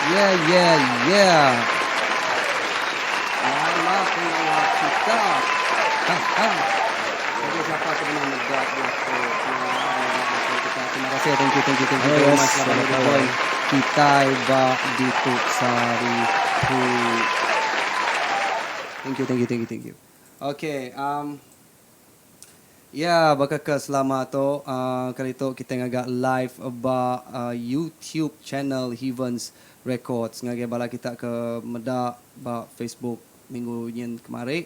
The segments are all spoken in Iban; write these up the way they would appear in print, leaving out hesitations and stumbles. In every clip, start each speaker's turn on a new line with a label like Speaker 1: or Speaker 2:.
Speaker 1: Yeah yeah yeah. Nama pengawa kita. Ha ha. Bagi siapa ke benung mega diatu mega diatu kita. Terima kasih thank you thank you thank you very much laban udah join kitai ba ditu sehari tu. Thank you thank you thank you thank you. Okay um Ya baka ke selama tu kali tu kitai ngaga live ba YouTube channel Hevens Records ngagai bala kita ke meda ba Facebook minggu nyin kemari.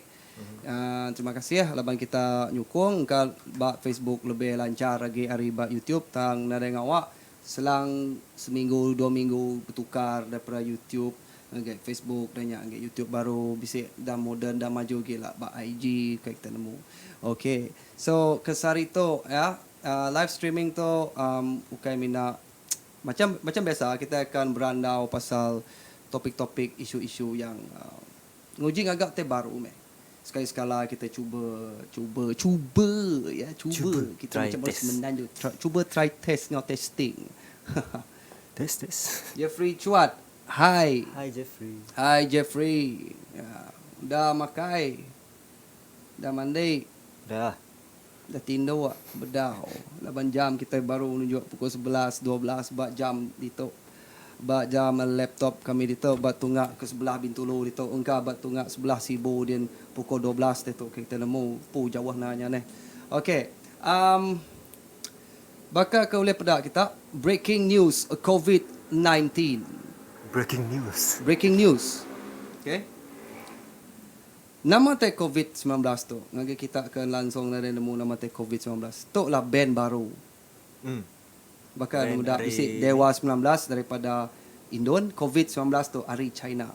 Speaker 1: Terima kasih laban kita nyukung engka ba Facebook lebih lanchar agi ari ba YouTube tang nadai ngawa selang seminggu dua minggu betukar daripada YouTube ngagai Facebook dah nya ngagai YouTube baru bisi dah moden dah maju agi la ba IG kai kita nemu. Ok so ke sehari tu ya live streaming tu um ukai mina macam macam biasa kita akan berandau pasal topik-topik isu-isu yang nguji ngaga ti baru meh. Sekali sekala kita cuba cuba cuba ya cuba
Speaker 2: Cuba
Speaker 1: kita
Speaker 2: try
Speaker 1: macam baru
Speaker 2: test.
Speaker 1: semenanjung try, cuba try test enggau testing.
Speaker 2: Test test.
Speaker 1: Jeffrey Chuat Hai.
Speaker 2: Hi Jeffrey.
Speaker 1: Hai Jeffrey. Ya, udah makai. Udah mandi.
Speaker 2: Dah.
Speaker 1: Udah tinduk bedau. Laban jam kitai baru nunjuk pukul 11, 12 ba jam ditu. Ba jam laptop kami ditu ba tunga ke sebelah Bintulu ditu engka ba tunga sebelah Sibu din pukul 12 ditu ke kitai nemu pu jauh enda nya neh. Okey. Um Baka ke ulih peda kita, breaking news covid 19.
Speaker 2: Breaking news.
Speaker 1: Breaking news. Okay. Nama tai covid 19 tu? Ngagai kita ke langsung nadai nemu nama tai covid 19. Tu lah band baru.
Speaker 2: Hmm.
Speaker 1: Baka
Speaker 2: Band
Speaker 1: meda
Speaker 2: ari
Speaker 1: bisi Dewa 19 daripada Indon, covid 19 tu ari China.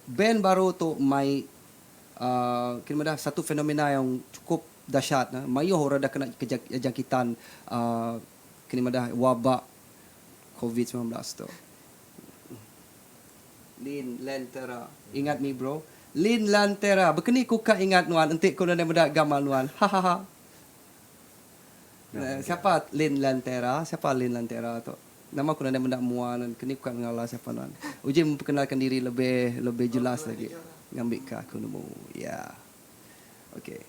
Speaker 1: Band baru tu mai uhh kira madah satu fenomena yang cukup Dahsyat ne. Mayuh orang dah kena jangkitan uhh kini madah wabak covid 19 tu. Lin Lantera. Ingat mi bro. Lin Lantera. Bekeni ku ka ingat nuan enti ku nadai meda gamal nuan. Hahaha. Siapa Lin Lantera? Siapa Lin Lantera tu? Nama ku nadai meda mua nuan. Keni ku ka ngala siapa nuan. Uji memperkenalkan diri lebih lebih jelas lagi ngambika aku nemu. Ya. Ok.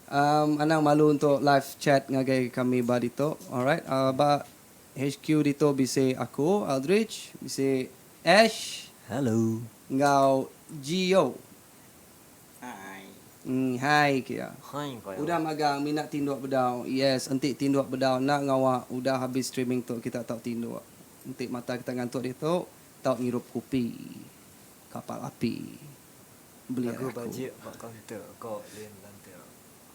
Speaker 1: Um, anang malu untuk live chat ngagai kami ba ditu. Alright. Uh, ba HQ ditu bisi aku, Aldrich, bisi Ash.
Speaker 2: Hello.
Speaker 1: Enggau Gio.
Speaker 3: Hai.
Speaker 1: Hmm, hai kia.
Speaker 2: Hai kaya.
Speaker 1: Udah magang mina tinduk bedau. Yes, enti tinduk bedau enda ngawa udah habis streaming tu kita tau tinduk. Enti mata kita ngantuk ditu, tau ngirup kupi. Kapal api. Beli
Speaker 2: Lagu
Speaker 1: ari aku.
Speaker 2: bajik ba kaunter ko Lin Lantera.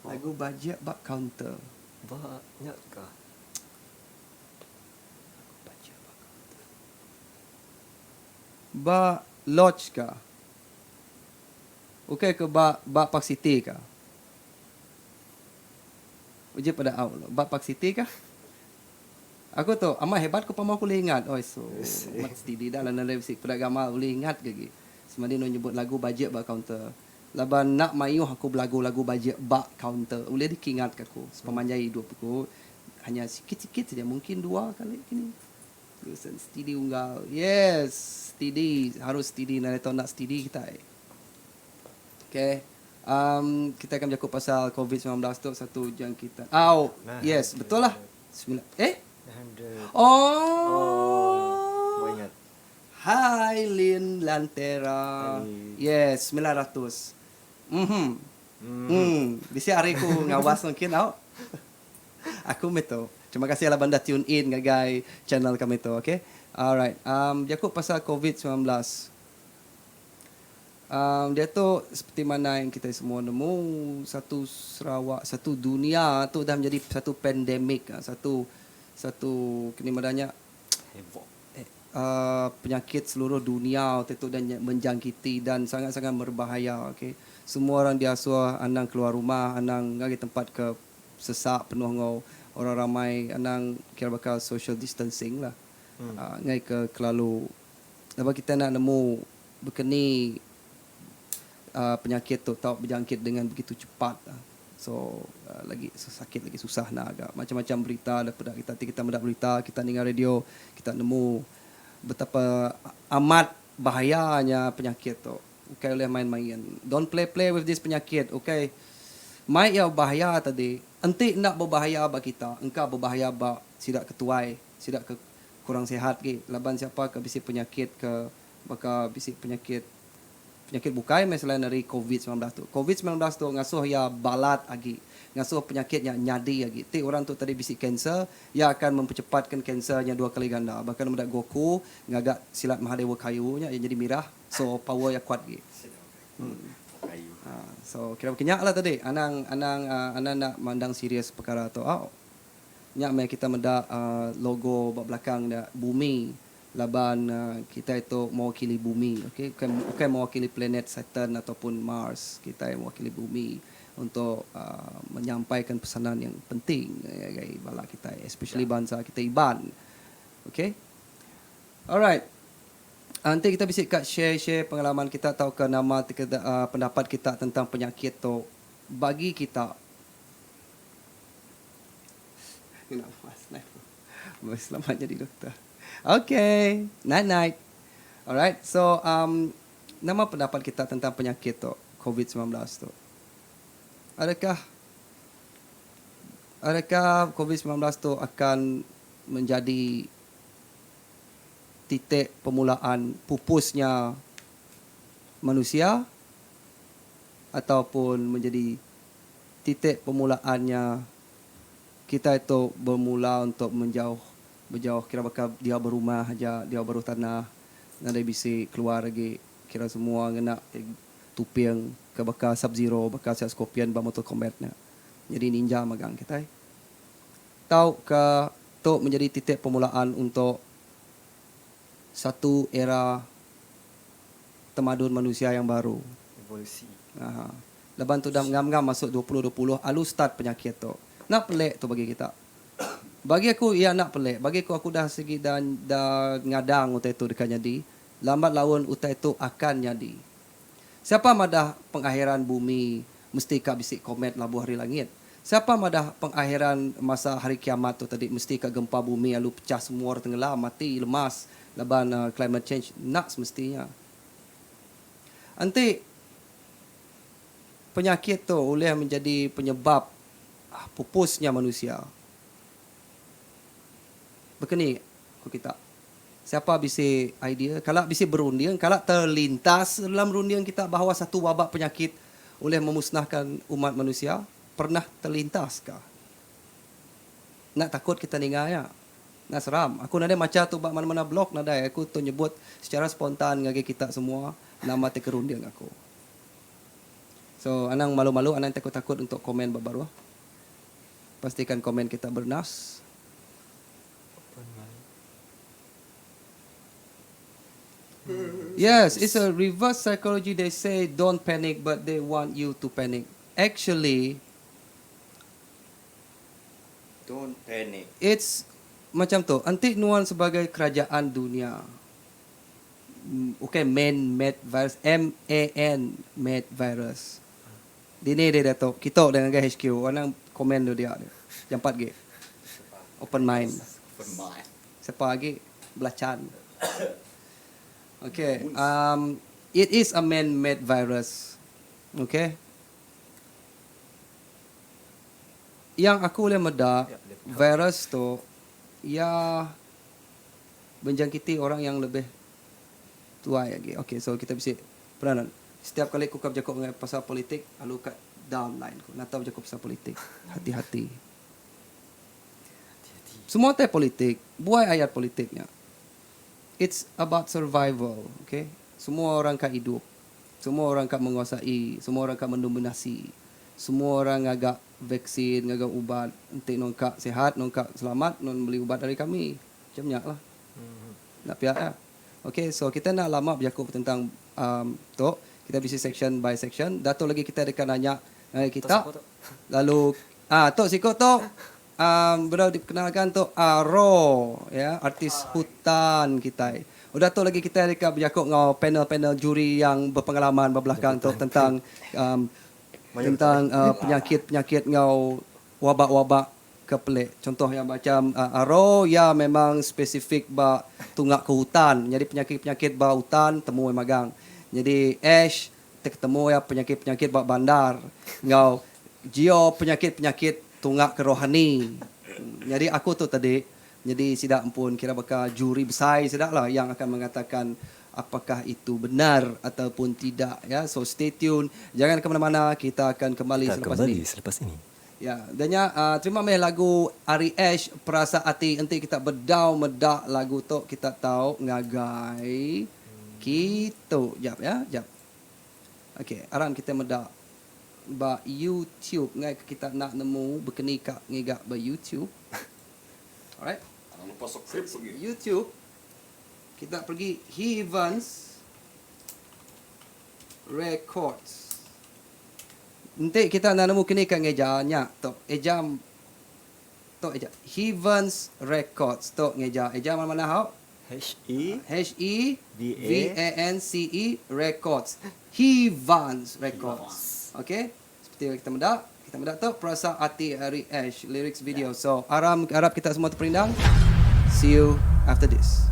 Speaker 1: Lagu bajik ba kaunter.
Speaker 2: Ba nya kah?
Speaker 1: Lagu bajik ba kaunter. Ba lodge ka? Ukai ke ba ba Park City ka? Uji peda au lu. Ba Park City kah? Aku tu amat hebat ku pama aku ulih ingat. Oi su amat stidi dah lalu nadai bisi peda gamal ulih ingat ke agi. Semadi anu nyebut lagu bajik ba kaunter. Laban enda mayuh aku belagu lagu bajik ba kaunter ulih dikingat ka aku sepemanjai idup aku hanya sikit sikit saja mungkin dua kali kini. Wilson stidi unggal. Yes, stidi harus stidi nadai tau enda stidi kitai. Okay. Um kitai akan bejaku pasal covid 19 tu satu jangkitan. Au, yes, betul lah. Sembilan eh? Oh. Hai Lin Lantera. Yes, 900. Mhm. Mm. Bisi hari ku ngawas mungkin au. Aku meh tu. Terima kasih laban dah tune in ngagai channel kami tu ok. Alright um jaku pasal covid 19 um diatu seperti mana yang kitai semua nemu satu Sarawak satu dunia tu dah menjadi satu pandemic satu satu kini madah nya uhh penyakit seluruh dunia ti tu dah menjangkiti dan sangat-sangat berbahaya ok. Semua orang diasuh anang keluar rumah anang ngagai tempat ke sesak penuh enggau orang ramai anang kira baka social distancing lah enggai ke kelalu laban kita enda nemu baka ni uhh penyakit tu tau bejangkit dengan begitu cepat so lagi sakit lagi susah enda ga macam macam berita da peda kita ti kita meda berita kita ninga radio kita nemu betapa amat bahaya nya penyakit tu. Ukai ulih main-main. Don't play play with this penyakit ukai. Mai iya bahaya tadi, enti enda bebahaya ba kita, engka bebahaya ba sida ke tuai, sida ke kurang sihat agi laban siapa ke bisi penyakit ke baka bisi penyakit penyakit bukai meh selain ari covid 19 tu. Covid 19 tu ngasuh iya balat agi, ngasuh penyakit nya nyadi agi. Ti orang tu tadi bisi kanser, iya akan mempercepatkan kanser nya dua kali ganda. Baka ne meda Goku ngaga silat Mahadewa Kayu nya iya nyadi mirah. So power iya kuat agi. So kira baka nya lah tadi anang anang anang enda mandang serius pekara tu au. Nya meh kita meda logo ba belakang nya bumi laban kitai tu mewakili bumi okay bukan bukan mewakili planet Saturn ataupun Mars kitai mewakili bumi untuk menyampaikan pesanan yang penting ngagai bala kitai especially bansa kitai Iban okay. Alright. Enti kita bisi ka share-share pengalaman kita tauka nama ti pendapat kita tentang penyakit tu bagi kita. Ngena mask nai. Selamat jadi doktor. Okay. Night night. Alright. So um nama pendapat kita tentang penyakit tu covid 19 tu? Adakah adakah covid 19 tu akan menjadi titik permulaan pupusnya manusia ataupun menjadi titik permulaannya kitai tu bermula untuk menjauh bejauh kira baka diau berumah aja diau baruh tanah nadai bisi keluar agi kira semua ngena tuping ke baka sub zero baka siap scorpion ba mortal kombat nya nyadi ninja magang kitai. Tauka tu menjadi titik permulaan untuk satu era temadun manusia yang baru.
Speaker 2: Evolusi.
Speaker 1: Aha. Laban tu dah ngam-ngam masuk 2020 alu start penyakit tu. Enda pelik tu bagi kita. Bagi aku iya enda pelik. Bagi aku aku dah sigi dah dah ngadang utai tu deka nyadi. Lambat laun utai tu akan nyadi. Siapa madah pengakhiran bumi mesti ka bisi komet labuh ari langit? Siapa madah pengakhiran masa hari kiamat tu tadi mesti ka gempa bumi alu pecah semua orang tenggelam mati lemas laban climate change enda semestinya. Enti penyakit tu ulih menjadi penyebab pupusnya manusia. Baka ni ku kita. Siapa bisi idea, kala bisi berunding, kala terlintas dalam runding kita bahawa satu wabak penyakit ulih memusnahkan umat manusia? Pernah terlintas ka? Enda takut kita ninga nya. Enda seram. Aku nadai macha tu ba mana-mana blog nadai. Aku tu nyebut secara spontan ngagai kita semua nama ti ke runding aku. So anang malu-malu, anang takut-takut untuk komen ba baruh. Pastikan komen kita bernas. Yes, it's a reverse psychology they say don't panic but they want you to panic. Actually
Speaker 3: Don't panic.
Speaker 1: It's macam tu, enti nuan sebagai kerajaan dunia ukai man made virus M A N made virus. Dini deh diatu kitu deh ngagai HQ anang komen dulu dia deh. Jampat agi. Open mind.
Speaker 3: Open mind.
Speaker 1: Sapa agi? Belacan. Okay, um it is a man made virus. Okay. Yang aku ulih meda virus tu iya menjangkiti orang yang lebih tuai agi. Okay, so kita bisi peranan. Setiap kali ku ka bejaku ngagai pasal politik lalu ka down line ku. Enda tau bejaku pasal politik. Hati-hati. Semua utai politik, buai ayat politik nya. It's about survival, okay. Semua orang ka idup. Semua orang ka menguasai, semua orang ka mendominasi. Semua orang ngaga vaksin, ngaga ubat. Enti nuan ka sihat, nuan ka selamat, nuan meli ubat ari kami. Macam nya lah. Enda pia iya. Okay, so kita enda lama bejaku tentang um tu. Kita bisi section by section. Datu lagi kita deka nanya ngagai kita. Lalu ah tu siku tu um bedau diperkenalkan tu Aro ya artis hutan kitai. Udah tu lagi kitai deka bejaku enggau panel-panel juri yang berpengalaman ba belakang tu tentang um tentang uh penyakit-penyakit enggau wabak-wabak ke pelik. Contoh iya macam aro iya memang spesifik ba tunga ke hutan. Nyadi penyakit-penyakit ba hutan temu iya magang. Nyadi Ash ti ketemu iya penyakit-penyakit ba bandar enggau Geo penyakit-penyakit tunga ke rohani. Nyadi aku tu tadi nyadi sida empun kira baka juri besai sida lah yang akan mengatakan apakah itu benar ataupun tidak ya. So stay tune jangan ke mana-mana kita akan kembali
Speaker 2: Kita
Speaker 1: selepas
Speaker 2: kembali
Speaker 1: ini.
Speaker 2: selepas ini.
Speaker 1: Ya, dah nya terima meh lagu ari Ash Perasa Ati enti kita bedau meda lagu tu kita tau ngagai kitu jap ya jap. Ok aram kita meda ba YouTube ngai ke kita enda nemu bekeni ka ngiga ba YouTube. Alright.
Speaker 3: Anang lupa subscribe agi.
Speaker 1: YouTube kita pergi Hevans Records. Enti kita enda nemu kini ka ngeja nya tu eja tu eja Hevans Records tu ngeja eja mana mana hau
Speaker 2: H E
Speaker 1: H E
Speaker 2: V
Speaker 1: V A N C E Records Hevans Records ok seperti yang kita meda kita meda tu perasa ati ari Ash lyrics video so aram arap kita semua teperindang see you after this.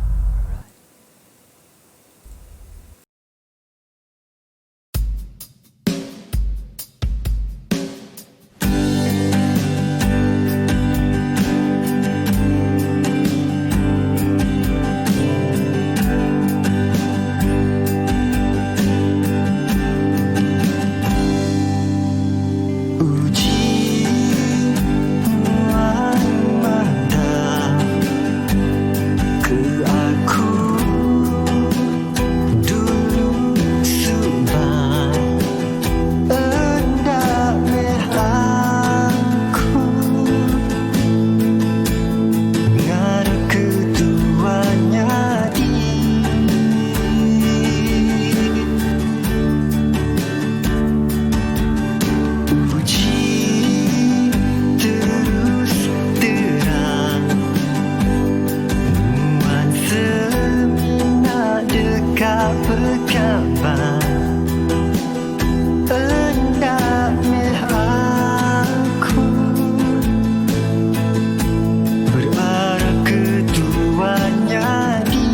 Speaker 2: Uji nuan madah ke aku dulu suba enda meh aku ngarap ke tua nyadi. Uji terus terang Nuan semina deka bekaban Enda meh aku berarap ke tua nyadi.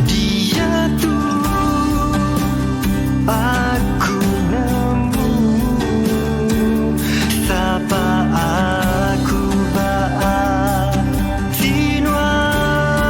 Speaker 2: Diatu aku nemu sapa aku ba ati nuan.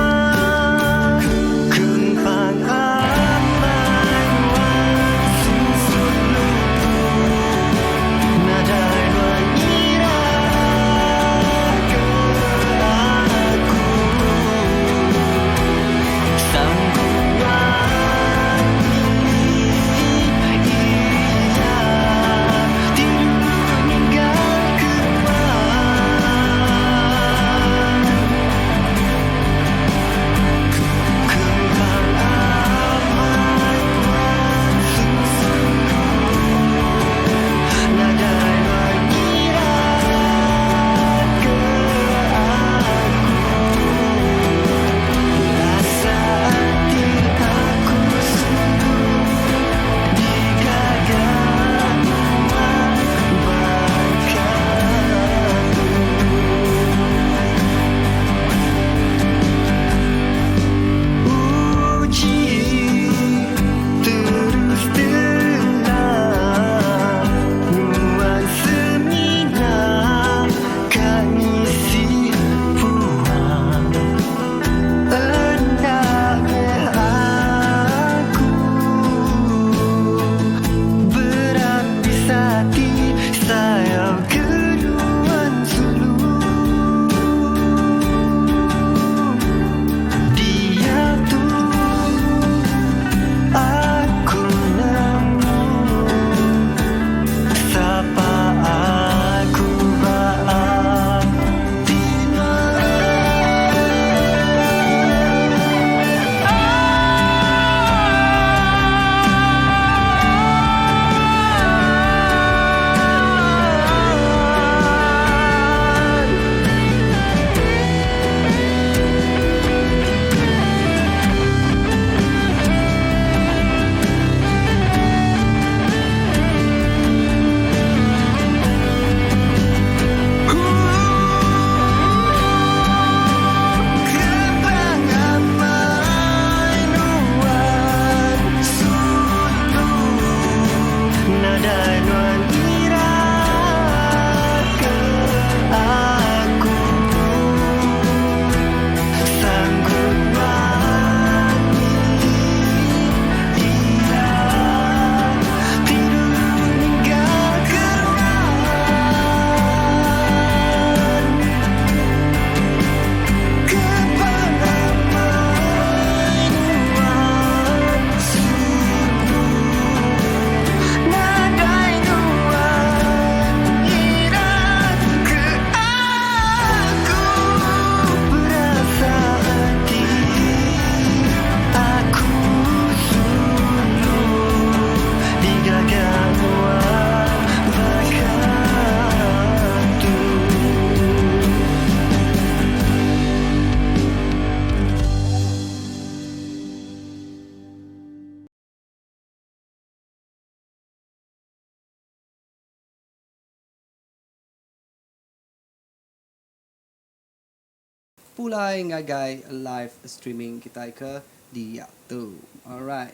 Speaker 1: Pulai ngagai live streaming kitai ke diatu. Alright.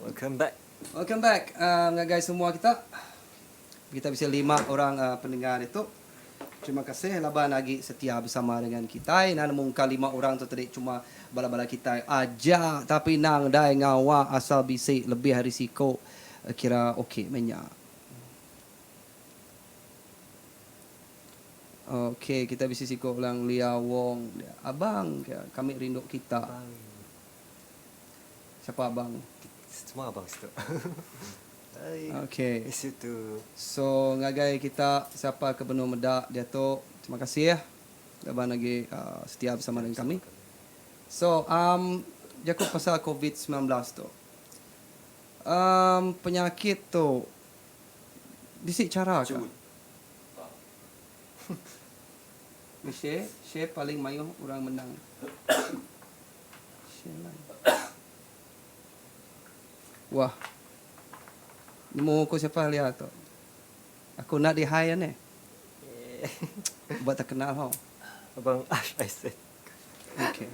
Speaker 2: Welcome back.
Speaker 1: Welcome back ngagai semua kita. Kita bisi lima orang pendengar ditu. Terima kasih laban agi setia bersama dengan kitai. Enda nemu engka lima orang tu tadi cuma bala-bala kitai aja tapi endang dai ngawa asal bisi lebih ari siko kira ok meh nya. Ok kita bisi siko ulang Lia Wong dia. Abang ke kami rindu kita.
Speaker 2: Abang.
Speaker 1: Siapa abang?
Speaker 2: Semua abang situ. Hai.
Speaker 1: Ok.
Speaker 2: Miss you too.
Speaker 1: So ngagai kita siapa ke benung meda diatu terima kasih laban agi setia bersama dengan kami. So um jaku pasal covid 19 tu. Um penyakit tu bisi chara ka? Share, share paling mayuh orang menang. Share lah. Wah. Nemu ku siapa lia tu. Aku nak di hai ane. Buat terkenal ho.
Speaker 2: Abang Ash I said.
Speaker 1: Okay.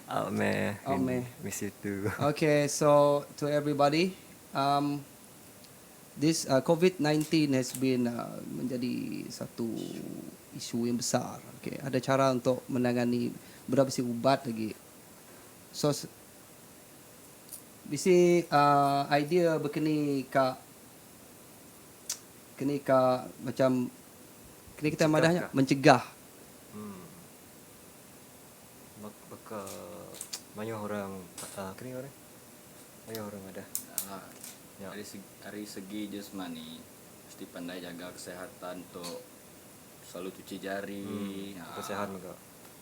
Speaker 2: Out meh.
Speaker 1: Out meh.
Speaker 2: Miss you too.
Speaker 1: Okay, so to everybody, um, This covid 19 has been menjadi satu isu yang besar. Okay, ada cara untuk menangani beda bisi ubat agi. So bisi idea bekeni ka keni ka macam keni kitai madah nya mencegah.
Speaker 2: Baka mayuh orang keni orang. Mayuh orang madah.
Speaker 3: Ya. Ari segi, ari segi jasmani mesti pandai jaga kesihatan tu selalu cuci jari.
Speaker 2: Hmm, kebersihan mega.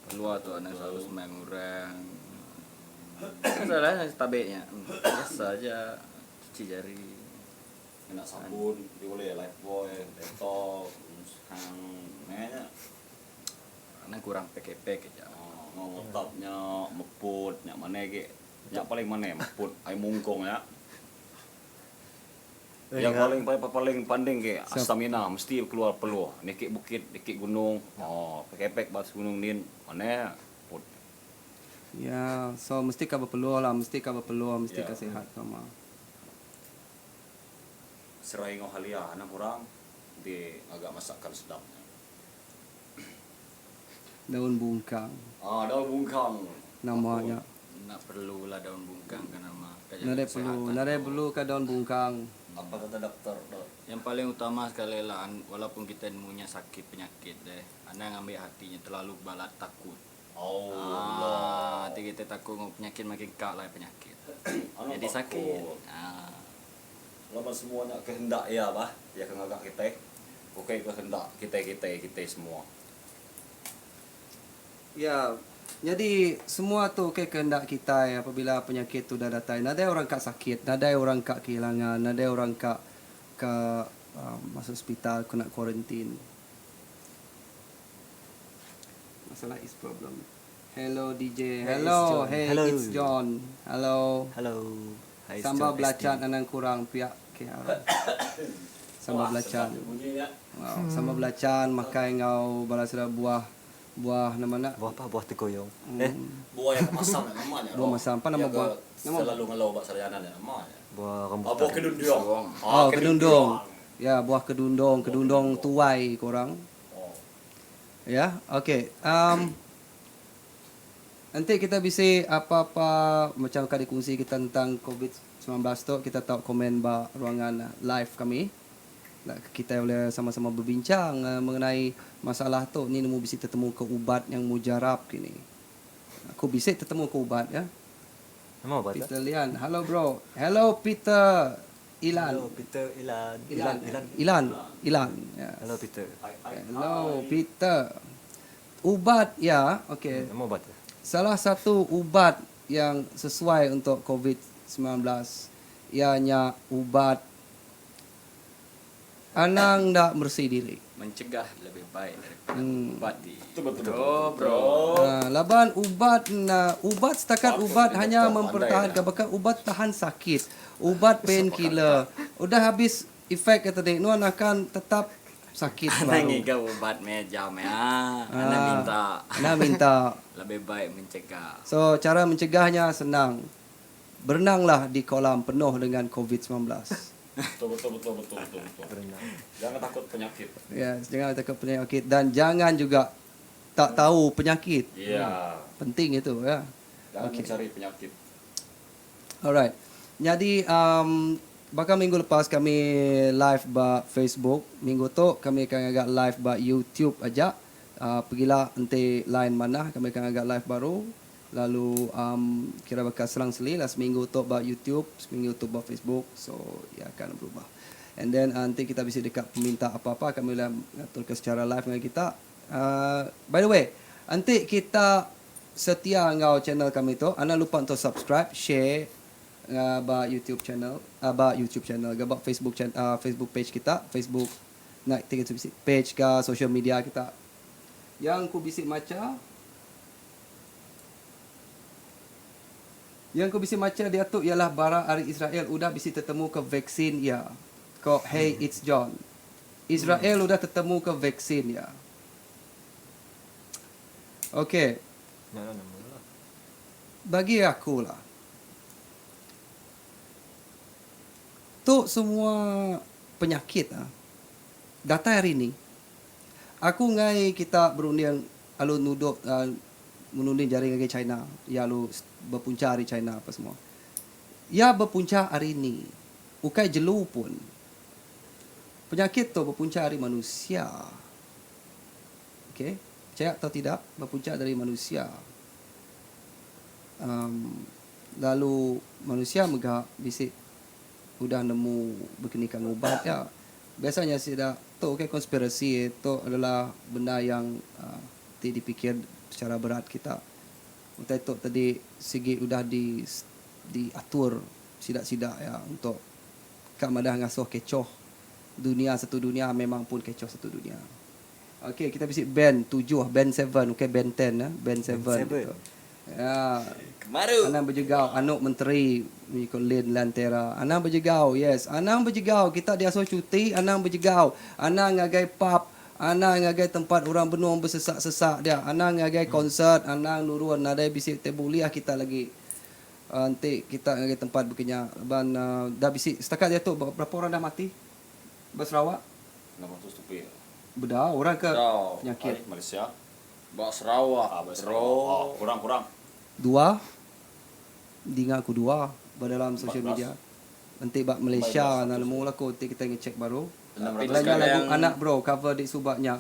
Speaker 3: Keluar tu anang selalu sembahyang orang. Masalah tabik nya. Biasa aja cuci jari.
Speaker 4: Ngena sabun ti ulih lifebuoy, dettol, hang meh nya.
Speaker 3: Anang kurang pek-pek aja.
Speaker 4: Enggau mutap nya meput nya manah agi. Nya paling manah meput ai mungkong nya. Yang paling paling panding ke stamina mesti keluar peluh niki bukit niki gunung oh pekepek ba atas gunung din manah put.
Speaker 1: Ya so mesti ka bepeluh lah mesti ka bepeluh mesti ka sihat sama.
Speaker 4: Serai enggau halia anang kurang enti ngaga masakan sedap nya.
Speaker 1: Daun bungkang.
Speaker 4: Ah daun bungkang.
Speaker 1: Nama nya.
Speaker 3: Enda perlu lah daun bungkang ka nama ka jaga
Speaker 1: Nadai perlu,
Speaker 3: kesihatan
Speaker 1: nadai
Speaker 3: tu.
Speaker 1: perlu ka daun bungkang.
Speaker 4: Apa kata doktor tu?
Speaker 3: Yang paling utama sekali lah walaupun kita nemu nya sakit penyakit deh anang ngambi hati nya terlalu balat takut.
Speaker 4: Oh
Speaker 3: Ah ti kita takut enggau penyakit makin ka lah penyakit.
Speaker 4: Anang
Speaker 3: Jadi sakit.
Speaker 4: takut.
Speaker 3: Ah.
Speaker 4: Laban semua nya kehendak iya bah, iya ke ngaga kitai. Ukai kehendak kitai-kitai kitai semua.
Speaker 1: Ya, nyadi semua tu ukai kehendak kitai apabila penyakit tu udah datai. Nadai orang ka sakit, nadai orang ka kehilangan, nadai orang ka ka masuk sepital kena kuarantin. Masalah is problem. Hello DJ.
Speaker 2: Hey,
Speaker 1: Hello,
Speaker 2: it's John.
Speaker 1: hey
Speaker 2: Hello.
Speaker 1: it's John. Hello.
Speaker 2: Hello. Hi, it's
Speaker 1: Sambal
Speaker 2: John SD.
Speaker 1: belacan anang kurang piak ke arau. Sambal
Speaker 4: Wah,
Speaker 1: belacan.
Speaker 4: sedap bunyi nya.
Speaker 1: Wow, sambal belacan makai enggau bala sida buah buah nama enda?
Speaker 2: Buah apa? Buah tegoyong. Eh.
Speaker 4: Buah yang masam nya nama nya.
Speaker 1: Buah masam. Apa nama
Speaker 4: Iya ke
Speaker 1: buah? Nama
Speaker 4: selalu ngelau ba Serianan nya nama nya.
Speaker 2: Buah
Speaker 4: Ah,
Speaker 2: rambutan.
Speaker 4: buah kedundung.
Speaker 1: Oh, kedundung. Ya, buah kedundung, kedundung tuai ko orang.
Speaker 4: Oh.
Speaker 1: Ya, okey. Um enti kita bisi apa-apa macam ka dikongsi kita tentang covid 19 tu kita tau komen ba ruangan live kami. Kitai ulih sama-sama bebincang mengenai masalah tu ni nemu bisi tetemu ke ubat yang mujarab kini. Aku bisi tetemu ke ubat ya.
Speaker 2: Nama ubat tu?
Speaker 1: Peter Lian. Hello bro. Hello Peter Ilan.
Speaker 2: Hello Peter Ilan.
Speaker 1: Ilan.
Speaker 2: Ilan.
Speaker 1: Ilan. Ilan. Yes.
Speaker 2: Hello Peter.
Speaker 1: Hello Peter. Ubat ya, okey.
Speaker 2: Nama ubat tu?
Speaker 1: Salah satu ubat yang sesuai untuk covid 19 iya nya ubat anang enda meresi diri.
Speaker 3: Mencegah lebih baik daripada mengubati.
Speaker 4: Betul betul betul.
Speaker 3: Oh, bro.
Speaker 1: Laban ubat enda ubat setakat
Speaker 4: Patut
Speaker 1: ubat
Speaker 4: dia
Speaker 1: hanya
Speaker 4: doktor pandai
Speaker 1: mempertahankan
Speaker 4: dah.
Speaker 1: baka ubat tahan sakit, ubat pain killer. Udah habis efek ke tadi nuan akan tetap. Sakit
Speaker 3: Anang
Speaker 1: baru.
Speaker 3: ngiga ubat meh jam iya. Anang
Speaker 1: Ah,
Speaker 3: minta.
Speaker 1: anang minta.
Speaker 3: Lebih baik mencegah.
Speaker 1: So cara mencegahnya senang. Berenanglah di kolam penuh dengan covid 19.
Speaker 4: Betul betul betul betul betul betul.
Speaker 2: Berenang.
Speaker 4: Jangan takut penyakit.
Speaker 1: Yes, jangan takut penyakit dan jangan juga tak tahu penyakit.
Speaker 4: Iya.
Speaker 1: Penting itu ya.
Speaker 4: Jangan
Speaker 1: Okey.
Speaker 4: mencari penyakit.
Speaker 1: Alright. Nyadi um, baka minggu lepas kami live ba Facebook, minggu tu kami akan ngaga live ba YouTube aja. Uh, pegila enti line manah kami akan ngaga live baru lalu um, kira baka selang seli lah seminggu tu ba YouTube, seminggu tu ba Facebook. So ia akan berubah. And then uh, enti kita bisi deka peminta apa-apa kami ulih ngatur ke secara live enggau kita. Uh, by the way, enti kita setia enggau channel kami tu, anang lupa untuk subscribe, share ba YouTube channel, ba YouTube channel ga ba Facebook channel, Facebook page kita, Facebook enda ti bisi page ka social media kita. Yang ku bisi macha Yang ku bisi macha diatu ialah bara ari Israel udah bisi tetemuka vaksin iya. Ko Hey It's John. Israel udah tetemuka vaksin iya. Ok.
Speaker 2: Nya lah nama lah.
Speaker 1: Bagi aku lah. Tu semua penyakit ah. Datai hari ni. Aku enggai kita berunding alu nuduk menunding jari ngagai China iya alu bepuncha ari China apa semua. Iya bepuncha ari ni. Ukai jelu pun. Penyakit tu bepuncha ari manusia. Okey, percaya atau tidak bepunca dari manusia. Um, lalu manusia mega bisi udah nemu bekenika ngubat iya. Biasanya sida tu ukai konspirasi tu adalah benda yang uh, ti dipikir secara berat kita. Utai tu tadi sigi udah di diatur sida-sida iya untuk ka madah ngasuh kecoh dunia satu dunia memang pun kecoh satu dunia. Okey kita bisi band tujuh, band seven ukai band ten eh, band
Speaker 2: Band
Speaker 1: seven
Speaker 2: seven.
Speaker 1: tu. Ya.
Speaker 3: Kemaru.
Speaker 1: Anang bejegau anu menteri mengikut Lin Lantera. Anang bejegau, yes. Anang bejegau kita diasuh cuti, anang bejegau. Anang ngagai pub, anang ngagai tempat orang benung besesak-sesak dia. Anang ngagai konsert, anang nurun nadai bisi tai bulih kita lagi. Enti kita ngagai tempat bekenya laban dah bisi setakat diatu berapa orang dah mati ba Sarawak?
Speaker 4: 600 lebih.
Speaker 1: Bedau orang ke
Speaker 4: Bedau.
Speaker 1: penyakit.
Speaker 4: Ari Malaysia.
Speaker 3: Ba Sarawak.
Speaker 4: Ah, ba Sarawak. Ah, kurang kurang.
Speaker 1: Dua. Dinga aku dua ba dalam social media. Enti ba Malaysia
Speaker 4: 14
Speaker 1: enda nemu lah ku enti kitai ngecheck baru.
Speaker 3: Tapi
Speaker 1: Lagu lagu
Speaker 3: sekarang
Speaker 1: anak bro cover dik suba nya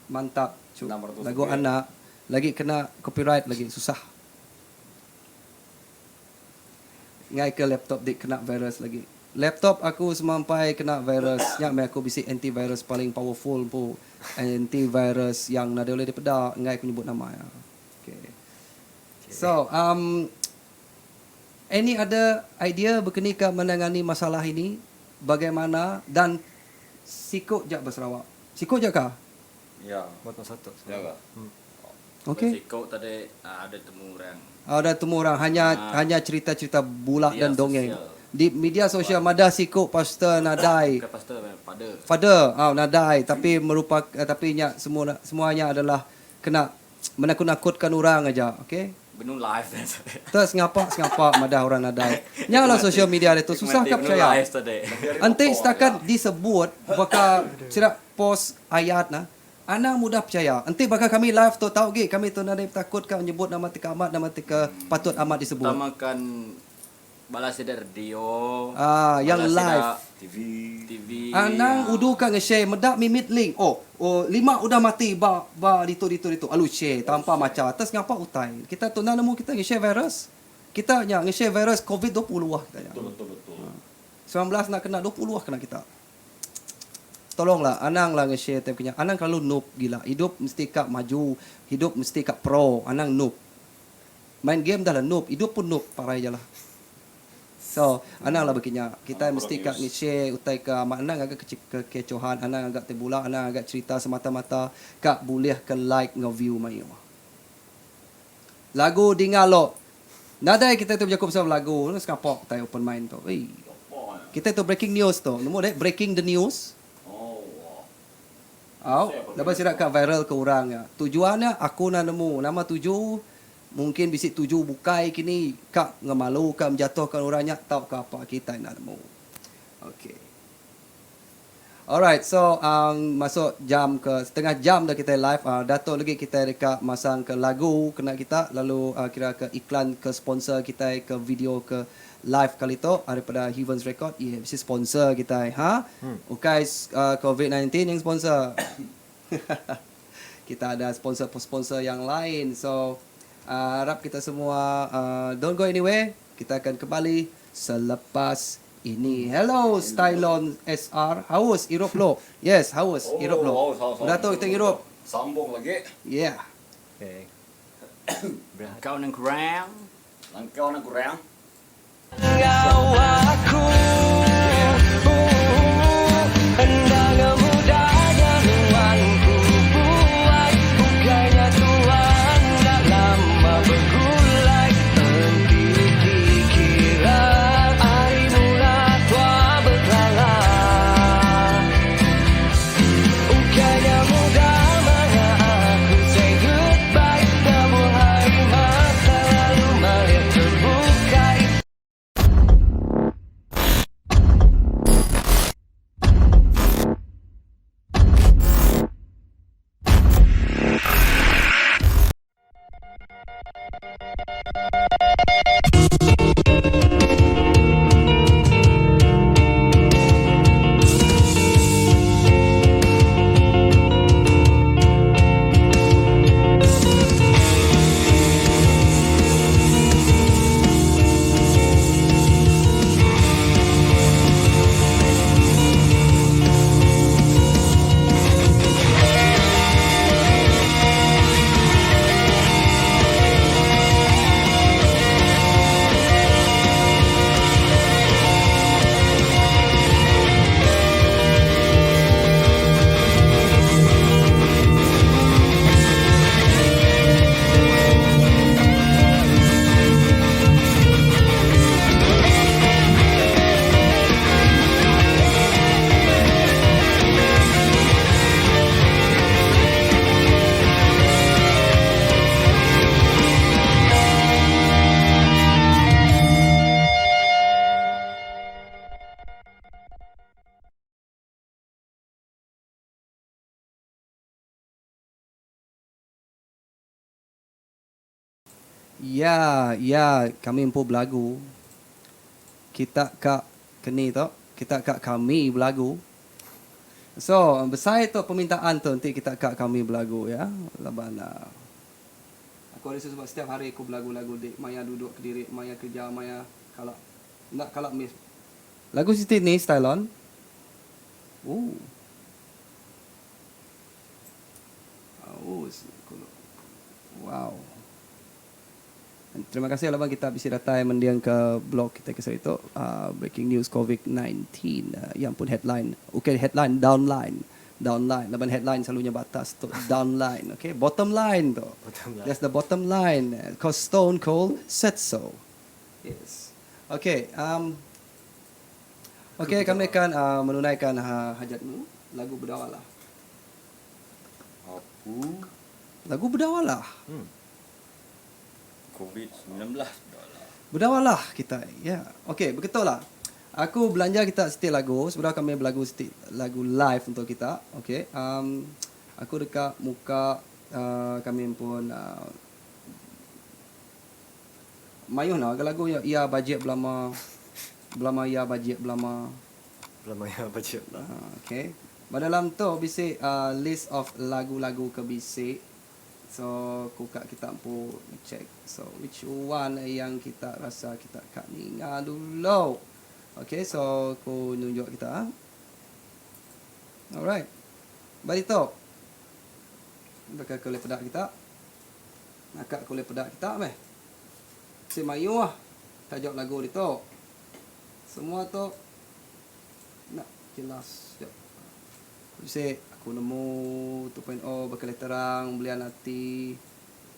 Speaker 1: mantap cu.
Speaker 4: 600
Speaker 1: Lagu
Speaker 4: lebih.
Speaker 1: anak lagi kena copyright lagi susah. Ngai ke laptop dik kena virus lagi. Laptop aku semampai kena virus nya meh aku bisi antivirus paling powerful empu. Antivirus yang nadai ulih dipeda enggai aku nyebut nama iya. Okay. So um any other idea bekeni ka menangani masalah ini bagaimana dan siku ja ba Sarawak. Siku ja ka?
Speaker 3: Ya.
Speaker 2: Buat masa tu.
Speaker 4: Ya ka?
Speaker 2: Hmm.
Speaker 1: Okey.
Speaker 3: Siku tadi ada temu orang.
Speaker 1: Ada temu orang hanya
Speaker 3: Ah.
Speaker 1: hanya cerita-cerita bulak
Speaker 3: Media
Speaker 1: dan dongeng.
Speaker 3: sosial.
Speaker 1: Di media sosial madah siku pastor nadai.
Speaker 3: Bukan pastor, father.
Speaker 1: Father, ah nadai tapi merupak eh, tapi nya semua semuanya adalah kena menakut-nakutkan orang aja, okey?
Speaker 3: Benung live
Speaker 1: Terus ngapa sengapa madah orang nadai. Nya lah social media ditu susah ka percaya.
Speaker 3: Live tadi.
Speaker 1: Enti setakat disebut baka sida post ayat nah anang mudah percaya. Enti baka kami live tu tau gi kami tu nadai betakut ka nyebut nama ti ka amat nama ti ke patut amat disebut.
Speaker 3: Pertama kan bala sida radio.
Speaker 1: Ah yang
Speaker 3: bala sida
Speaker 1: live.
Speaker 4: TV.
Speaker 3: TV.
Speaker 1: Anang udu ka nge-share meda mimit link. Oh, oh lima udah mati ba ba ditu ditu ditu. Alu share tanpa macha. Atas ngapa utai. Kita tu enda nemu kita nge-share virus. Kita nya nge-share virus covid 20 ah kita nya.
Speaker 4: Betul betul betul.
Speaker 1: 19 enda kena 20 ah kena kita. Tolonglah anang lah nge-share time kenya. Anang kelalu noob gila. Hidup mesti ka maju, hidup mesti ka pro. Anang noob. Main game dah lah noob, hidup pun noob parai ja lah. So, anang lah bekinya. Kita
Speaker 4: Anang
Speaker 1: mesti
Speaker 4: kurang
Speaker 1: ka
Speaker 4: use.
Speaker 1: nge-share utai ka amat anang ngaga kekecohan, anang ngaga tai bula, anang ngaga cerita semata-mata ka bulih ke like enggau view mayuh. Lagu dinga lo. Nadai kitai tu bejaku pasal lagu, sengapa kitai open mind tu. Ei. Kitai tu breaking news tu. Nemu deh breaking the news.
Speaker 4: Oh.
Speaker 1: Au, laban sida ka viral ke orang nya. Tujuan nya aku enda nemu. Nama tuju? Mungkin bisi tuju bukai kini ka ngemalu ka menjatuhkan orang nya tauka apa kitai enda nemu. Okay. Alright, so um, masuk jam ke setengah jam dah kitai live. Uh, Datuk lagi kitai deka masang ke lagu kena kita lalu uh, kira ke iklan ke sponsor kitai ke video ke live kali tu daripada Heavens Record. Yeah, bisi sponsor kitai. Ha? Hmm. Ukai uh, COVID-19 yang sponsor. kita ada sponsor-sponsor yang lain. So, uh, harap kita semua uh, don't go anywhere. Kita akan kembali selepas ini. Hello Stylon SR. Haus irup lo. Yes, haus oh, irup lo. Haus, haus, Udah tu kita ngirup.
Speaker 4: Sambung lagi.
Speaker 1: Yeah.
Speaker 2: Okay.
Speaker 3: Kau nang kurang.
Speaker 4: Langkau nang kurang.
Speaker 5: Enggau aku Enda ngemudahnya nuan ku buai Ukai nya tua enda lama begulai Enti dikira ari mula tua bekelala Ukai nya mudah maya aku say goodbye Lebuh hari mata lalu malik terbukai.
Speaker 1: Ya, ya, kami empu belagu. Kita ka keni tu, kita ka kami belagu. So, besai tu permintaan tu enti kita ka kami belagu ya. Laban uh, aku ada sebab setiap hari aku belagu lagu dik maya duduk kediri, maya kerja, maya kala enda kala miss. Lagu siti ni style on. Ooh. Oh, wow. Terima kasih laban kita bisi datai mending ke blog kita ke sehari tu uh, breaking news COVID-19 uh, yang pun headline. Okay, headline downline. Downline. Laban headline selalunya batas tu downline. Okay, bottom line tu.
Speaker 2: Bottom line.
Speaker 1: That's the bottom line. Cause Stone Cold said so. Yes. Okay, um Okay, kami akan uh, menunaikan uh, hajatmu lagu Berdawalah.
Speaker 3: Apa?
Speaker 1: Lagu Berdawalah.
Speaker 3: COVID-19 dah lah.
Speaker 1: Berdawalah kita. Ya. Yeah. Okey, begitulah. Aku belanja kita setiap lagu. Sebenarnya kami berlagu setiap lagu live untuk kita. Okey. Um, aku dekat muka uh, kami pun uh, mayuh lah lagu ya ia bajet belama belama ia bajet belama.
Speaker 2: Belama ya bajet lah.
Speaker 1: Uh, okey. Dalam tu bisi uh, list of lagu-lagu ke bisi. So ku ka kita empu check. So which one yang kita rasa kita ka ninga dulu. Okay, so ku nunjuk kita. Alright. Bagi tu. Bakal kulit pedak kita. Nakak kulit pedak kita meh. Si mayu lah. Tajuk lagu dia tu. Semua tu nak jelas. Sekejap. Bisa aku nemu 2.0 bakal terang belian hati.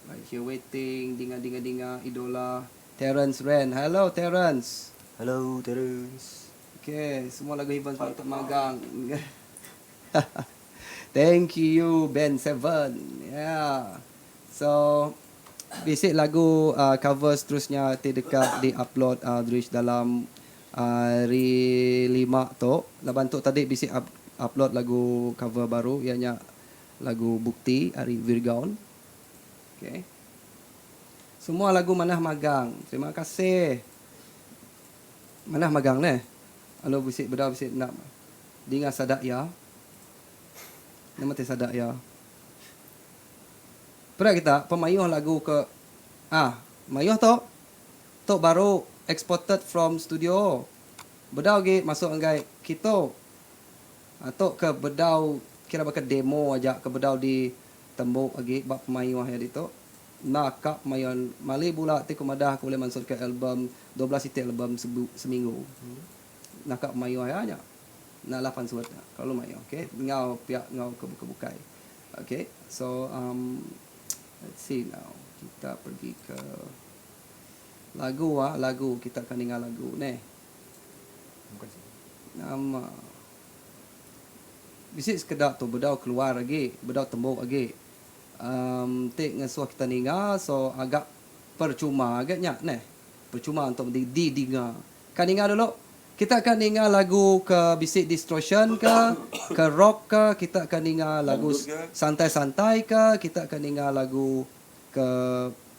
Speaker 1: Right here waiting dinga dinga dinga idola Terence Ren. Hello Terence.
Speaker 2: Hello Terence.
Speaker 1: Okay, semua lagu Heavens mantap magang. Thank you Band Seven. Yeah. So bisi lagu cover seterusnya ti deka di upload Aldrich dalam hari lima tu laban tu tadi bisi upload lagu cover baru iya nya lagu Bukti ari Virgoun. Okay. Semua lagu manah magang. Terima kasih. Manah magang neh. Lalu bisi bedau bisi enda dinga sada iya. Nama ti sada iya. Peda kita pemayuh lagu ke ah mayuh tu. Tu baru exported from studio. Bedau agi masuk enggai kitu. Tu ke bedau kira baka demo aja ke bedau di tembu agi ba pemayuh iya ditu. Enda ka pemayuh mali bula ti ku madah aku ulih mansutka album 12 iti album seminggu. Naka pemayuh iya nya. Enda alah pansut nya kelalu mayuh ok enggau pia enggau ke bukai bukai ok so um let's see now kita pergi ke lagu ah lagu kita akan ninga lagu neh nama bisi sekeda tu bedau keluar agi bedau tembu agi um ti ngesuh kita ninga so agak percuma ga nya neh percuma untuk di dinga ka ninga dulu. Kita ka ninga lagu ke bisi distortion ke, ke rock ke, kita ka ninga lagu santai-santai ke, kita ka ninga lagu ke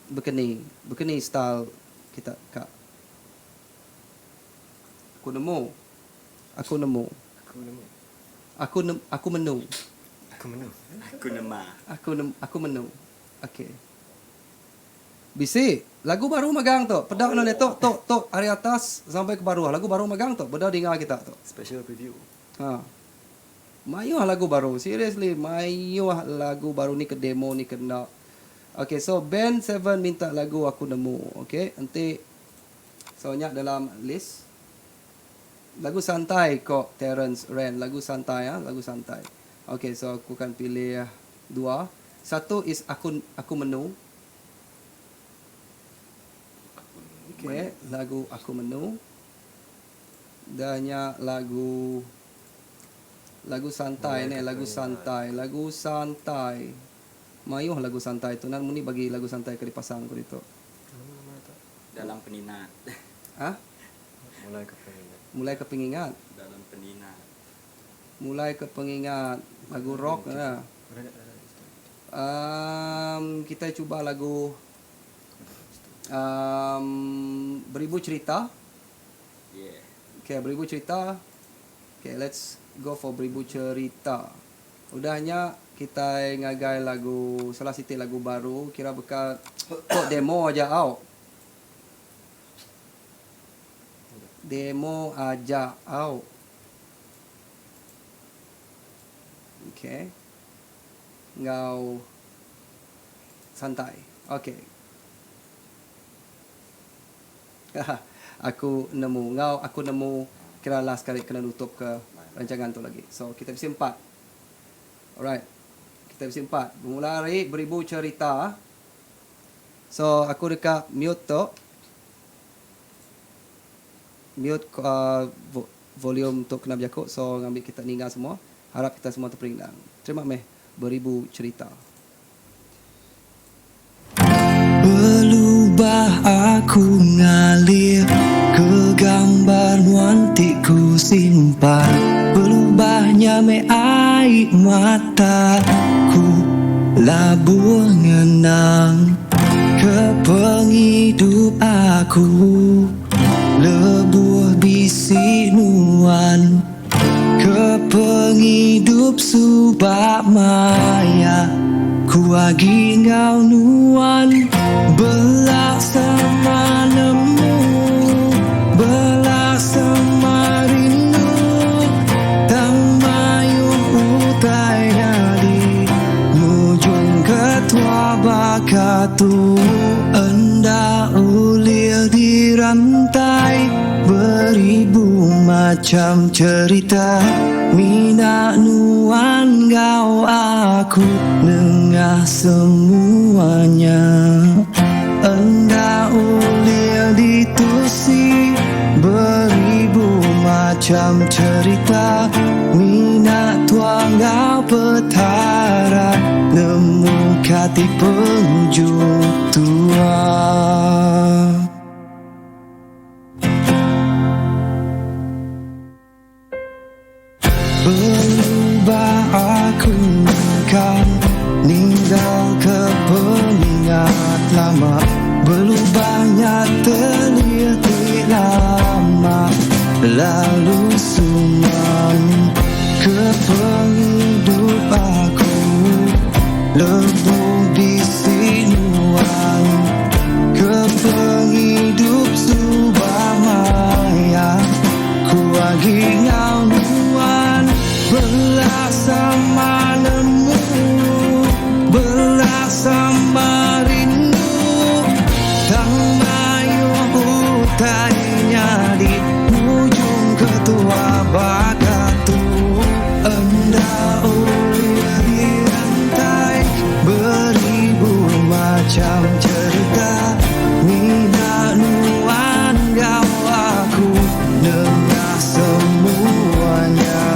Speaker 1: bekeni, bekeni style kita ka. Aku nemu. Aku nemu. Aku nemu. Aku menu.
Speaker 2: Aku menu.
Speaker 3: Aku nema.
Speaker 1: Aku aku menu. Okay. Bisi. Lagu baru magang tu. Peda anu ditu tu tu ari atas sampai ke baruh. Lagu baru magang tu. Beda dinga kita tu.
Speaker 2: Special preview.
Speaker 1: Ha. Mayuh lagu baru. Seriously mayuh lagu baru ni ke demo ni ke enda. Okay so band seven minta lagu aku nemu. Okay enti so nya dalam list. Lagu santai ko Terence Ren. Lagu santai ha lagu santai. Okay so aku akan pilih dua. Satu is aku aku menu. Okay, lagu Aku Menu. Dah nya lagu lagu santai neh, lagu santai, lagu santai. Mayuh lagu santai tu nan muni bagi lagu santai ke dipasang ku ditu.
Speaker 3: Dalam peninat.
Speaker 1: Ha?
Speaker 2: Mulai ke pengingat.
Speaker 1: Mulai ke pengingat.
Speaker 3: Dalam peninat.
Speaker 1: Mulai ke pengingat lagu rock lah. Um kitai cuba lagu um beribu cerita. Okay beribu cerita. Okay let's go for beribu cerita. Udah nya kitai ngagai lagu salah siti lagu baru kira beka tok demo aja au. Demo aja au. Okay. Enggau santai. Ok. Haha. Aku nemu enggau aku nemu kira last kali kena nutup ke rancangan tu lagi. So kita bisi empat. Alright. Kita bisi empat. Bemula ari beribu cherita. So aku deka mute tu. Mute uh, volume tu kena bejaku so ngambi kita ninga semua. Harap kita semua teperindang. Terima meh beribu cherita.
Speaker 5: Belubah aku ngalih ke gambar nuan ti ku simpan Belubah nya meh ai mata ku labuh ngenang ke pengidup aku lebuh bisi nuan. Ke pengidup suba maya ku agi enggau nuan Bela sama nemu bela sama rindu Tang mayuh utai nyadi ngujung ke tua baka tu Enda ulih dirantai beribu macham cherita Mina nuan enggau aku nengah semua nya Enda ulih ditusi beribu macham cherita Mina tua. enggau Petara nemu kati pengujung tua. Berubah aku nengkang ninggal ke pengingat lama Belubah nya telir ti lama Lalu sumang ke pengidup aku Lebuh bisi nuan Ke pengidup suba maya Ku agi enggau nuan Bela sama nemu Bela sama rindu Tang mayuh utai nyadi Ngujung ke tua baka tu Enda ulih dirantai Beribu macham cherita Mina nuan enggau aku Nengah semua nya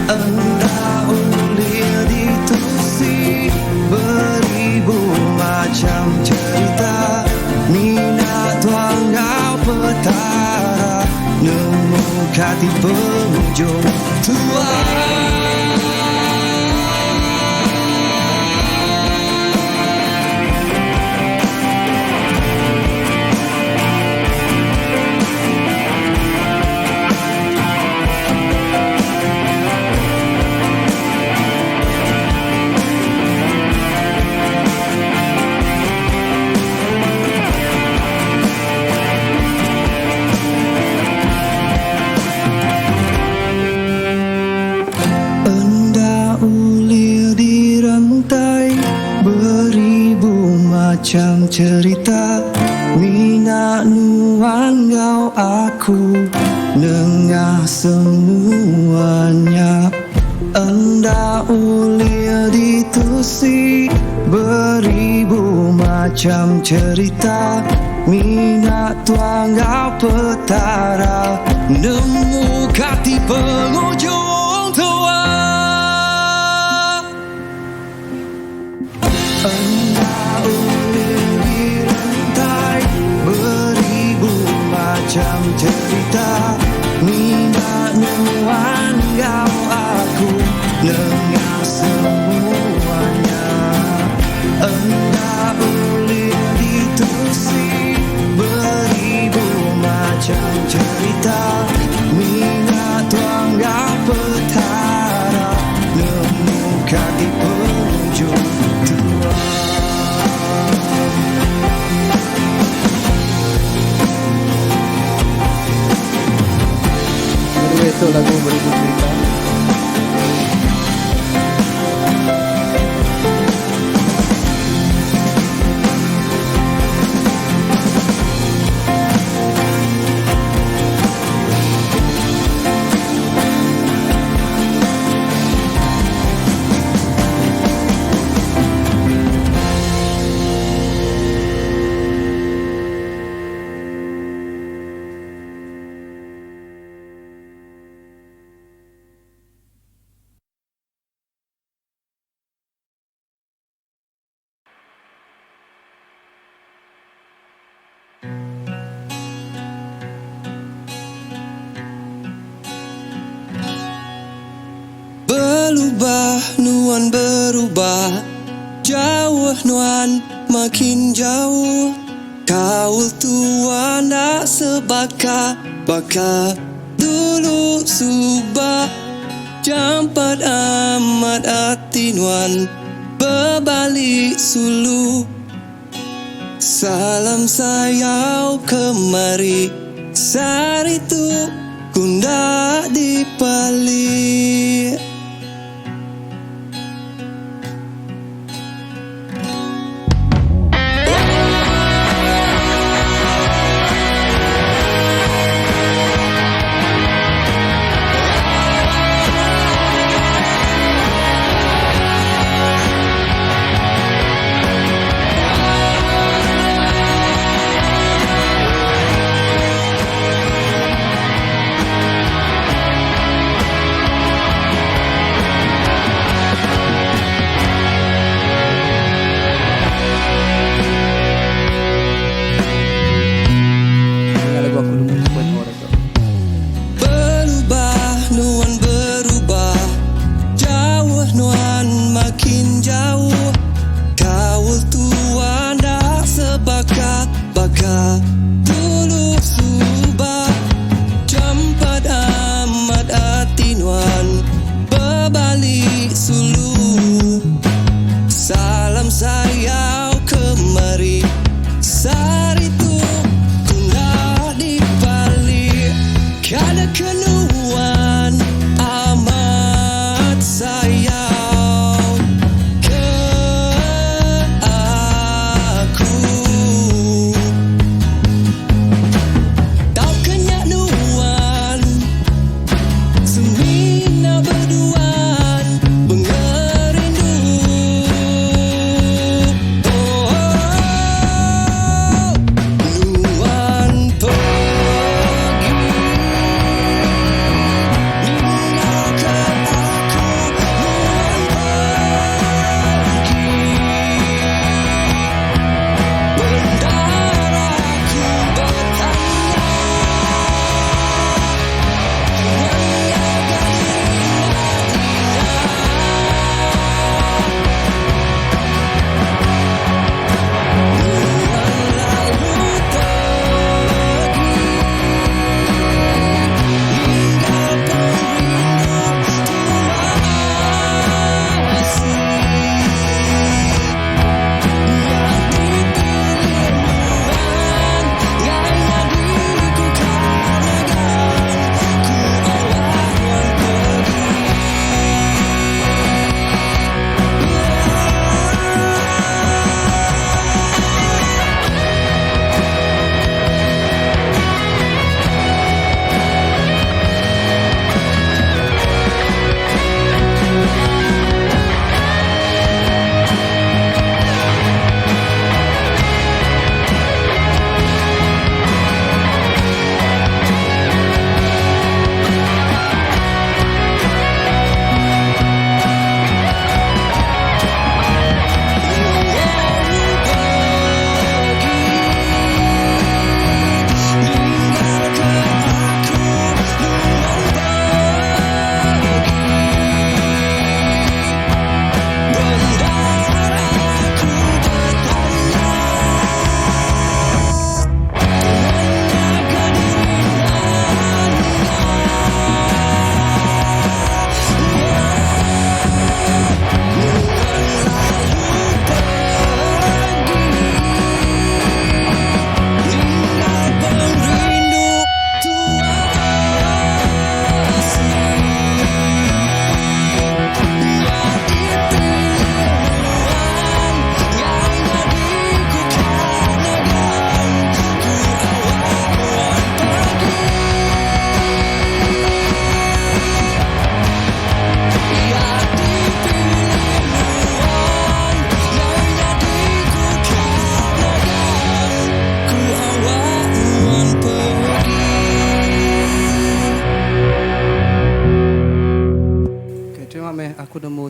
Speaker 5: Enda ulih ditusi Beribu macham cherita Mina tua enggau Petara Nemu kati pengujung tua. Enda ulih direntai beribu macham cherita mina nuan enggau aku nengah semua nya enda ulih ditusi beribu macham cherita mina tua enggau Petara nemu kati pengujung tua. Enda ulih direntai beribu macham cherita mina nuan enggau aku nengah semua nya. Enda ulih ditusi beribu macham cherita mina tua enggau Petara nemu kati pengujung tua.
Speaker 1: By the way, tu lagu beribu cerita.
Speaker 5: Belubah nuan berubah Jauh nuan makin jauh Kaul tua enda sebaka Baka dulu suba Jampat amat ati nuan Bebali sulu Salam sayau kemari Sehari tu ku enda dipali.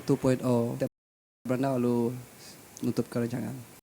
Speaker 1: 2.0. Kita berandau lalu nutup ke rancangan.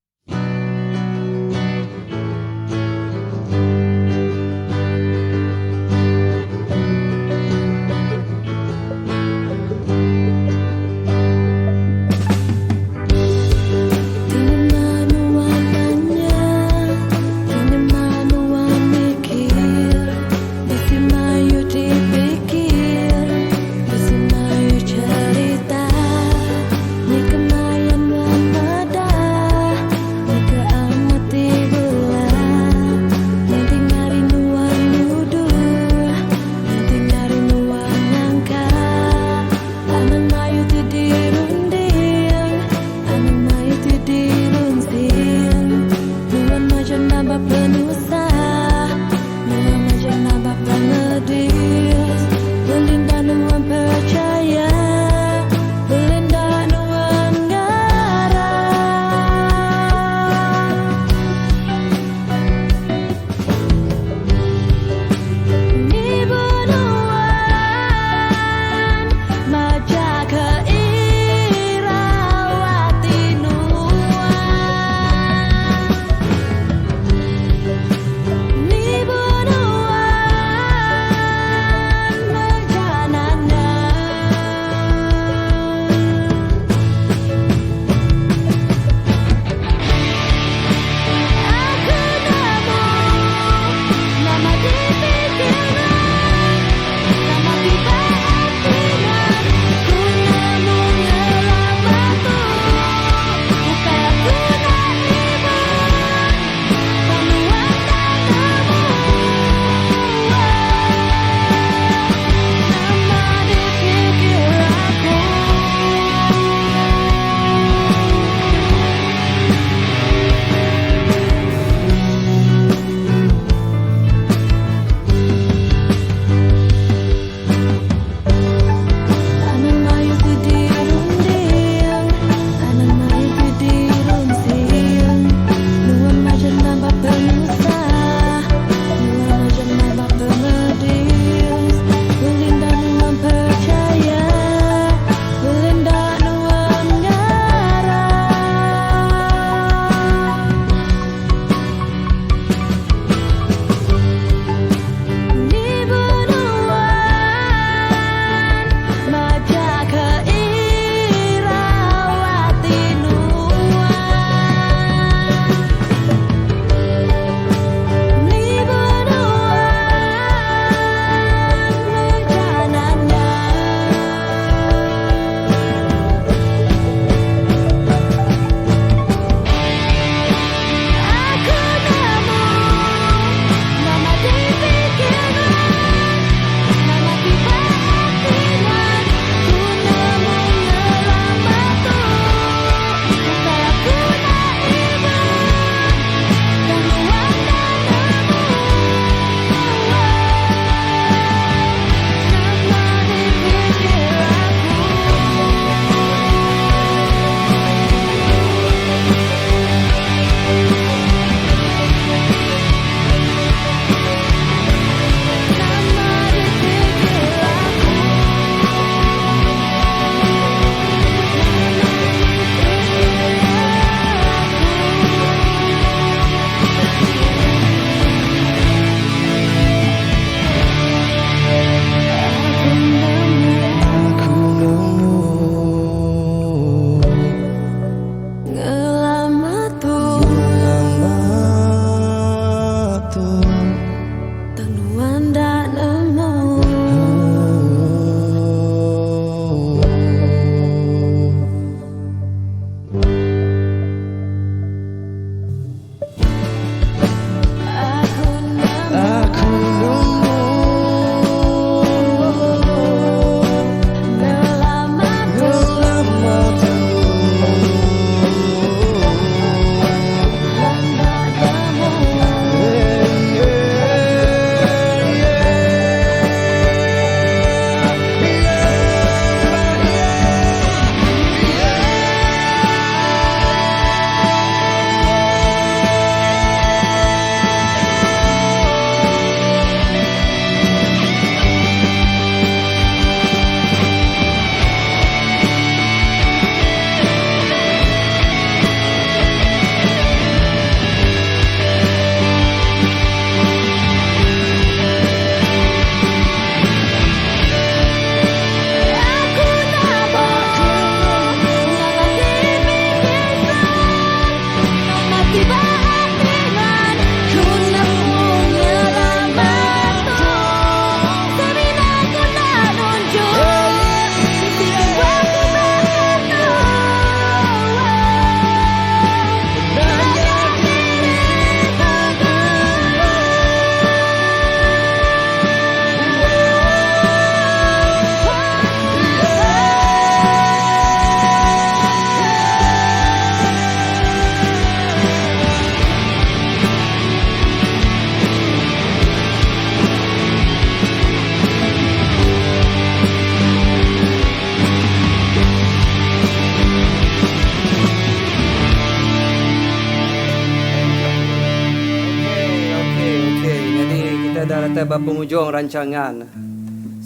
Speaker 1: Udah datai ba pengujung rancangan.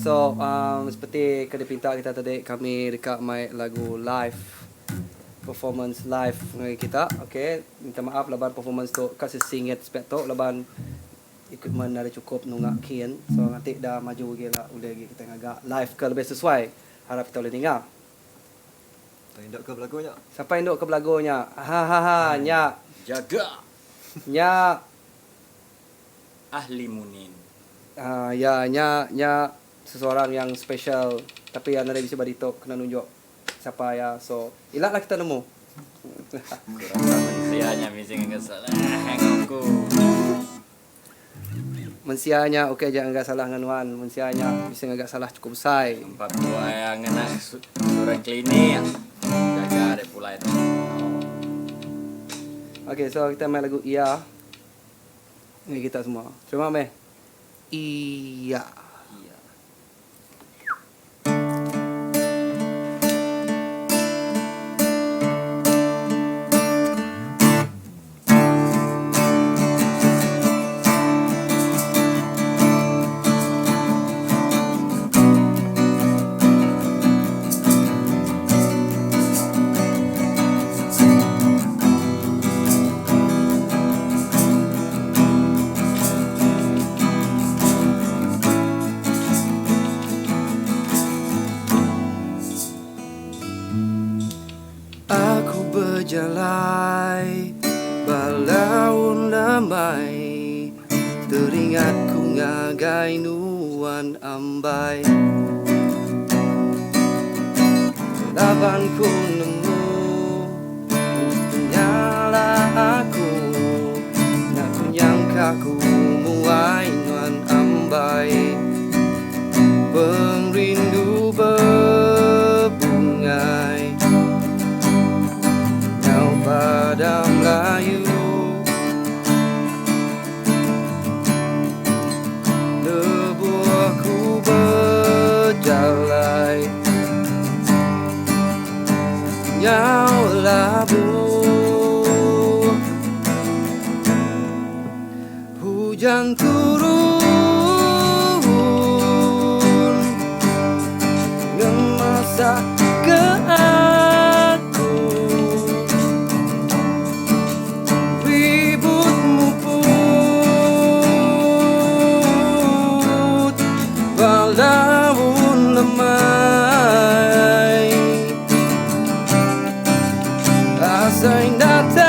Speaker 1: So um seperti ke dipinta kita tadi kami deka mai lagu live performance live ngagai kita ok minta maaf laban performance tu ka sesingit sepiak tu laban equipment nadai chukup nunga kin so nganti da maju agi ila ulih agi kita ngaga live ke lebih sesuai harap kita ulih ninga.
Speaker 2: Sapa indu ke belagu nya?
Speaker 1: Sapa indu ke belagu nya? Hahaha nya.
Speaker 3: Jaga.
Speaker 1: Nya.
Speaker 3: Ahli Munin.
Speaker 1: Haa ya nya nya seseorang yang special tapi iya nadai bisi ba ditu kena nunjuk sapa iya so ila lah kita nemu.
Speaker 3: Ku rasa mensia nya bisi ngaga salah enggau aku.
Speaker 1: Mensia nya ukai aja ngaga salah enggau nuan mensia nya bisi ngaga salah chukup besai.
Speaker 3: Empat buah iya ngena surat klinik jaga dek pulai tu.
Speaker 1: Okay so kita mai lagu iya. Ngagai kita semua. Terima meh. Iya. Aku bejalai ba laun lemai Teringat ku ngagai nuan ambai. Laban ku nemu Penyalah aku Enda ku nyangka ku muai nuan ambai Pengerindu bebungai Nyau padam layu Lebuh ku bejalai Nyau labuh Hujan turun Ngemasah ke aku Ribut muput Ba laun lemai Asai enda tan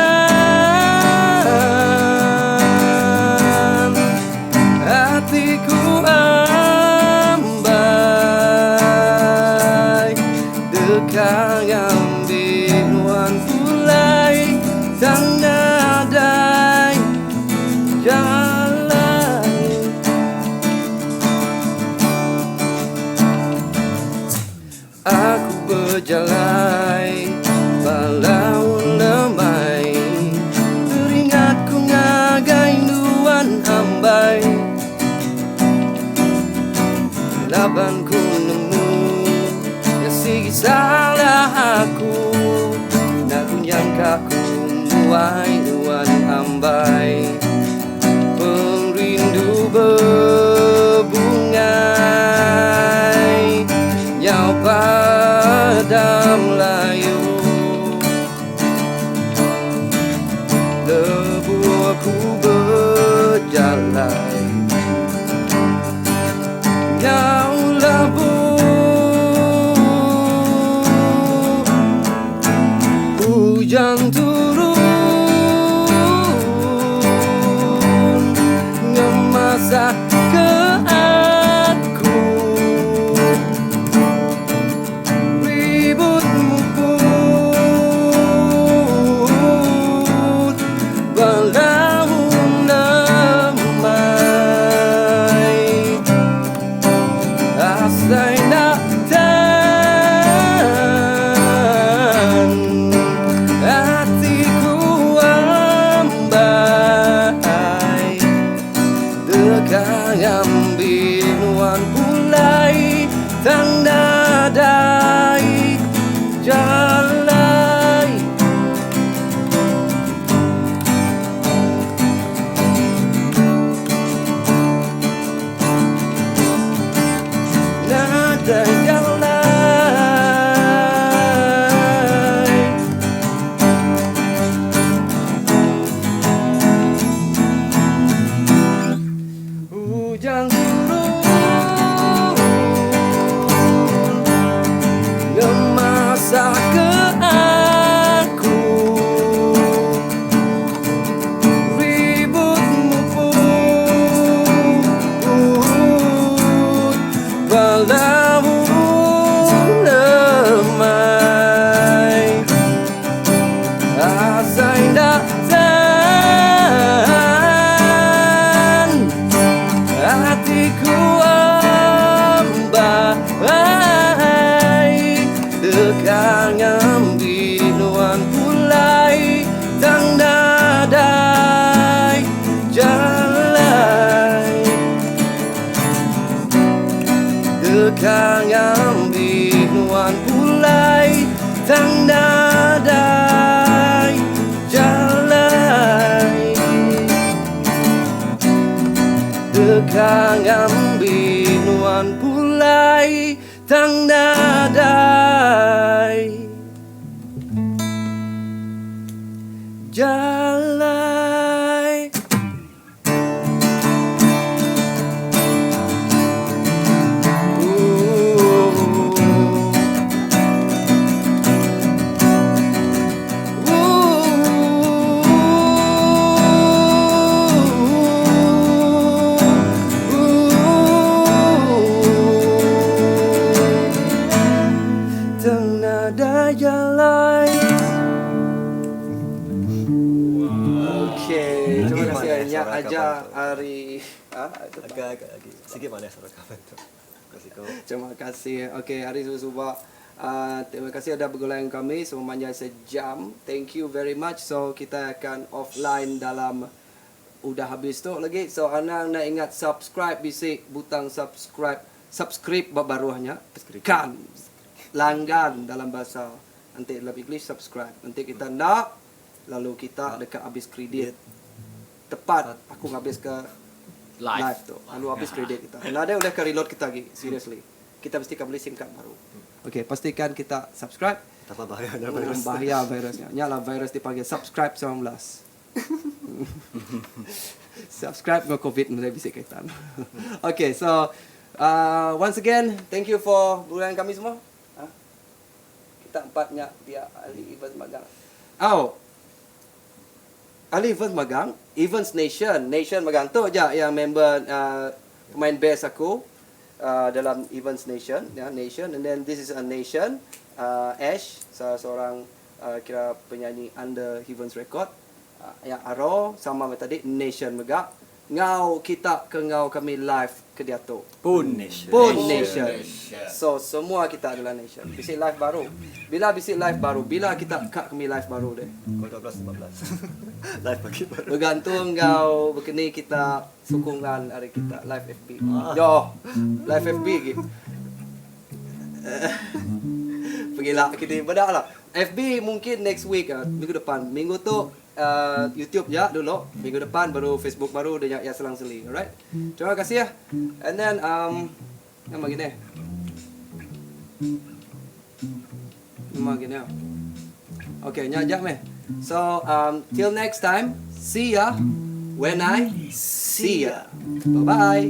Speaker 1: Atiku ambai Deka ngambi nuan pulai Tang nadai jalai. Aku bejalai ba laun lemai Teringat ku ngagai nuan ambai Laban ku nemu nya sigi salah aku Enda ku nyangka ku muai nuan ambai Pengerindu bebungai Nyau padam layu Lebuh ku bejalai Nyau lebuh Ujan turun Ngemasah ke aku Ribut muput Ba laun lemai Asai enda tan Atiku ambai Deka ngambi nuan pulai Tang nadai jalai.
Speaker 5: Tang nadai jalai Deka ngambi nuan pulai Tang nadai jalai. Tang nadai jalai. Okay, terima kasih nya aja ari ah
Speaker 2: Agak agak lagi. Sigi manah suara kaban tu. Kasih ko.
Speaker 1: Terima kasih. Okay, hari suba uh, terima kasih ada begulai dengan kami sepanjang sejam. Thank you very much. So kita akan offline dalam udah habis tu lagi. So anang nak ingat subscribe bisi butang subscribe subscribe ba baruhnya. Tekan langgan dalam bahasa enti dalam English subscribe. Enti kita enda lalu kita deka abis kredit. Tepat aku ngabis ke live tu. Lalu abis kredit kita. Nadai ulih ke reload kita agi seriously. Kita mesti ka beli sim card baru. Okay pastikan kita subscribe.
Speaker 2: Betapa bahaya nya virus.
Speaker 1: Bahaya virus nya. Nya lah virus dipanggil subscribe 19. Subscribe enggau covid nadai bisi kaitan. Okay so uh, once again thank you for bulan kami semua. Ha? Kita empat nya dia ahli Evans magang. Au. Ahli Evans magang, Evans Nation, Nation magang tu aja yang member uh, pemain bass aku uh, dalam Evans Nation, ya Nation and then this is a Nation uh, Ash salah seorang uh, kira penyanyi under Evans Record uh, yang Aro sama macam tadi Nation mega ngau kita ke ngau kami live ke diatu.
Speaker 4: Pun Nation.
Speaker 1: Pun Nation. So semua kita adalah Nation. Bisi live baru. Bila bisi live baru, bila kita ka kami live baru deh.
Speaker 2: Pukul 12.15. Live pagi baru.
Speaker 1: Bergantung ngau bekeni kita sokongan ari kita live FB. Yo, live FB gi. Pegila kini beda lah. FB mungkin next week ah, minggu depan. Minggu tu uh, YouTube ja dulu. Minggu depan baru Facebook baru dia ya selang seli. Alright. Terima kasih ya. And then um nama gini. Nama gini. Okay, nya aja meh. So um till next time, see ya when I see ya. Bye bye.